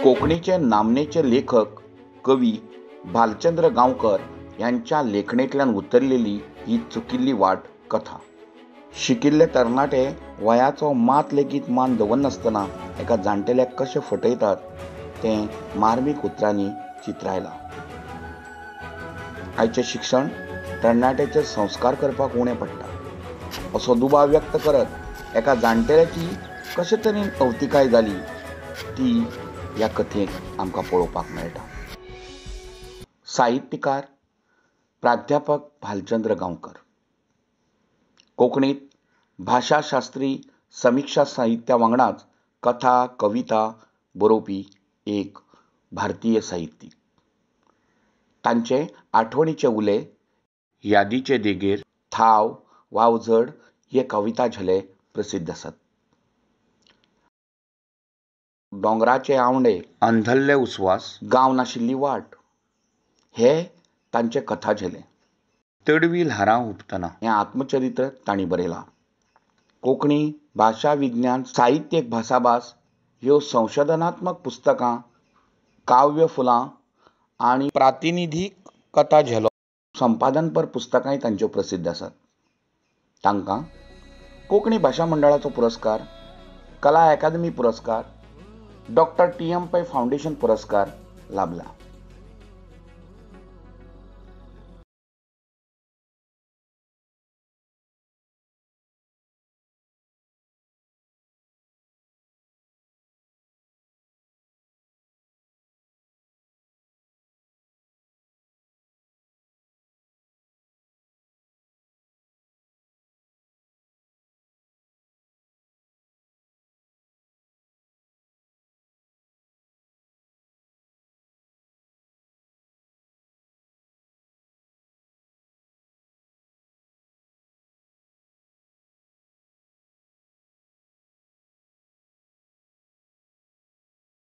कोंकणीचे नामनेचे लेखक कवी भालचंद्र गांवकर यांच्या लेखणेंतल्यान उतरलेली ही चुकिल्ली वाट कथा. शिकिल्ले तरणाटे वयाचो मात लेगीत मान दवरनासतना एका जाणटेल्याक कशें फटयतात तें मार्मीक उतरांनी चित्रायलां. आयचें शिक्षण तरणाट्याचेर संस्कार करपाक उणें पडटा असो दुबाव व्यक्त करत एका जाणटेल्याची कशे तरेन अवतिकाय जाली ती ह्या कथेंत आमकां पळोवपाक मेळटा. साहित्यकार प्राध्यापक भालचंद्र गांवकर कोंकणींत भाशाशास्त्री समिक्षा साहित्या वांगडाच कथा कविता बरोवपी एक भारतीय साहित्यीक. तांचे आठवणीचे उले, यादीचे देगेर, थाव, वावझड हे कविता झेले प्रसिद्ध आसात. दोंगराचे आवंडे, अंधल्ले उस्वास, गांव नाशिल्ली वाट हे तांचे कथा झेले. तडवी ल्हारां हुपतना हें आत्मचरित्र तांणी बरयलां. कोंकणी भाशा विज्ञान, साहित्यीक भासाभास ह्यो संशोधनात्मक पुस्तकां, काव्यफुलां आनी प्रातिनिधीक कथा झेलो संपादनपर पुस्तकांय तांच्यो प्रसिद्ध आसात. तांकां कोंकणी भाशा मंडळाचो पुरस्कार, कला अकादमी पुरस्कार, doctor T M Pai foundation पुरस्कार लाभला.